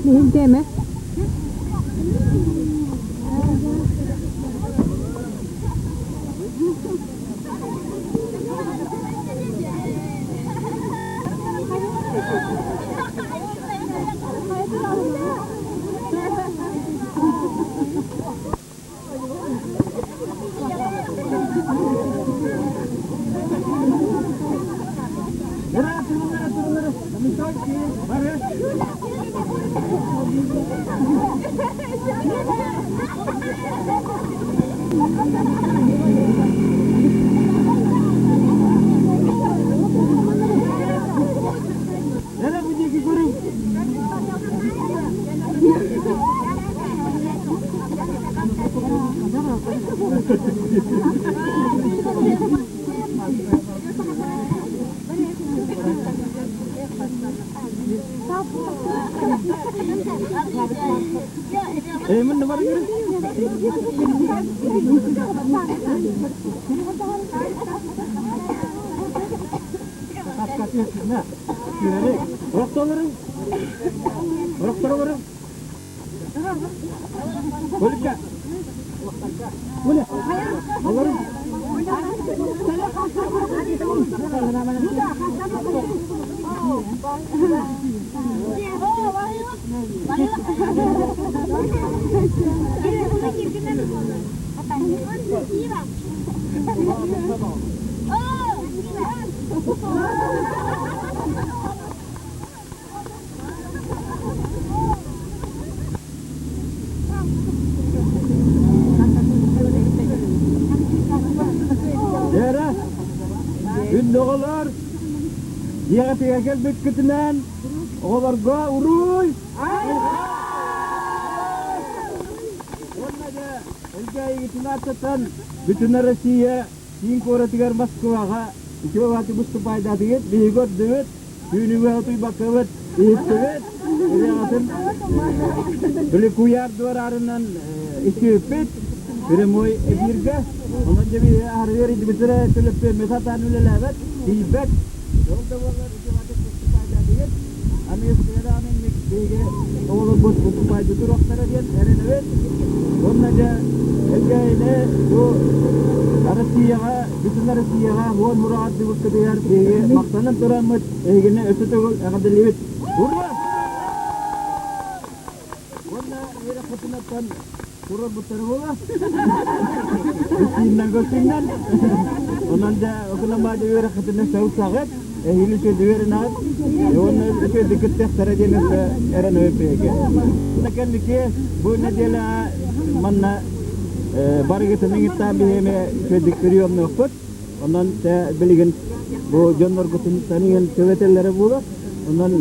Биһирдээмэ. Дьэрэ, күндү оҕолор, дьиэҕитигэр кэлбиккитинэн оҕолорго уруй! Уонна дьэ, Элгээйигитин ааттатан бүтүн Россия киин куоратыгар Москваҕа үтүө выступайдаатыгыт, биһиги көрдүбүт, түүнүгү утуйбаккабыт иһиттибит, ырыаҕытын били куйаар дуораарынан истибиппит, прямой эфиргэ. Онон дьэ биһи аһарыгар идибитирэ төлөппүөммүт сатаан үлэлээбэт, тиийбэт. Ол да буоллар үтүө выступайдаатыгыт. Аны даҕаны биһиги оҕолорбут выступайдыы туруохтара диэн эрэнэбит. Уонна дьэ Элгээйини бу Россияҕа, бүтүн Россияҕа уон мураҕа ардыбыккытыгар биһиги махтанан тураммыт эһигини өссө төгүл эҕэрдэлиибит. Ура! Уонна үөрэххитинэттэн турарбыттара буола. Үстүүннэн көстүүннэн. Онон дьэ окунамаадьа үөрэххитинэ сыл саҕыт, эһиили үчүгэйдик үөрэнэҕит. Уонна үчүгэйдик кыттыахтара диэн өссө эрэнэбит биһиги. Кэнники бу нэдиэлэҕэ манна барыгытын ыҥыттаан биһиэми үчүгэйдик приемнуохпут. Онон тэ билигин бу дьонноргутун таныгын төбөтөллөрө буолар. Онон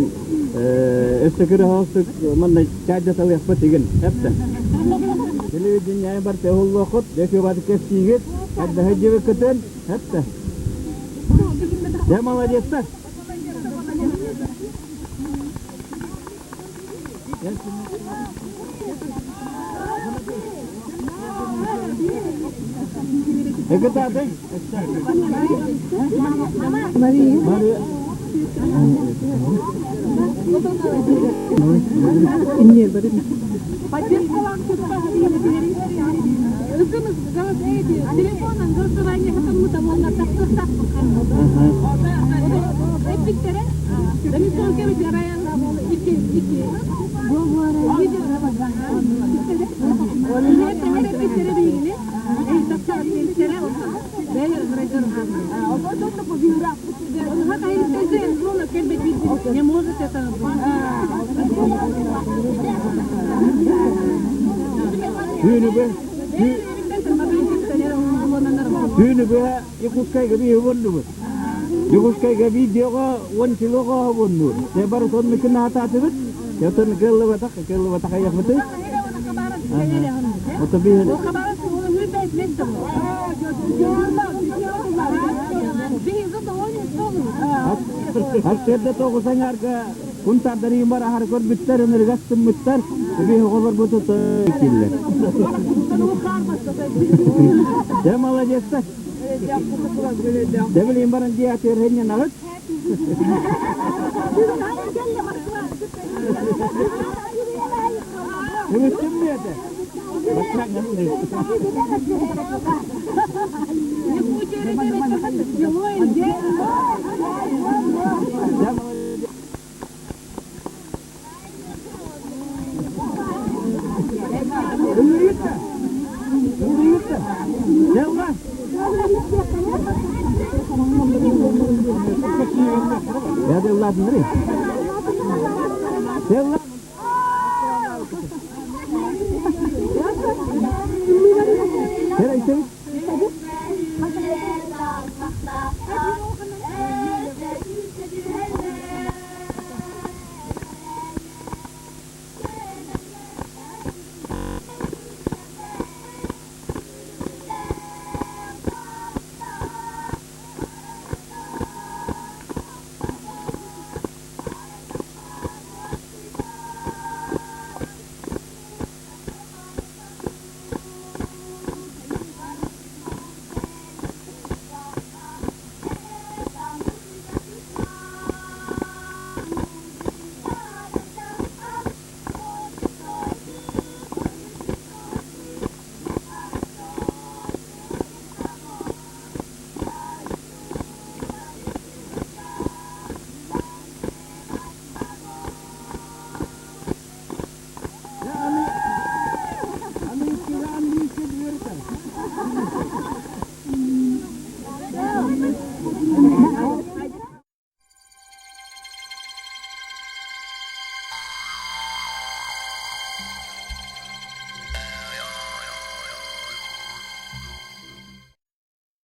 өссө көрө манна чаадьаталыахпыт игин эптэ. Телевидение бар теһуллуоххут, дөкүбаты кэпсиигит, хайдаһы дьибиккытын, эптэ. Дьэ молодецтар! Экытаатый? Мария. Мария. Инне бары. Не может это быть. Түүнү быһа түүнү быһа Якутскайга биир уоннубут. Якутскайга видеоҕа уон килоҕа уоннуур. Те бары сонно күн аатаатыбыт. Отон кыаллыбатах, кыаллыбатах айахмыты. Ото биир Сарсыарда тоҕус аҥаарга. Кунтаардарыйын бар аһары көрбүттэр, ынырыгас тыммыттар, үбү оҕолорбуту киллэр. Дьэ, молодецтар. Дьэ, билигин баран дьиэ атыырһынньанаҕыт. Үгүстүм мүөтэ. Дьэ, молодец. Ыллыйыт да? Ыллыйыт да? Дьэ, Я ыллаатыннарый? Дьэ, ылла.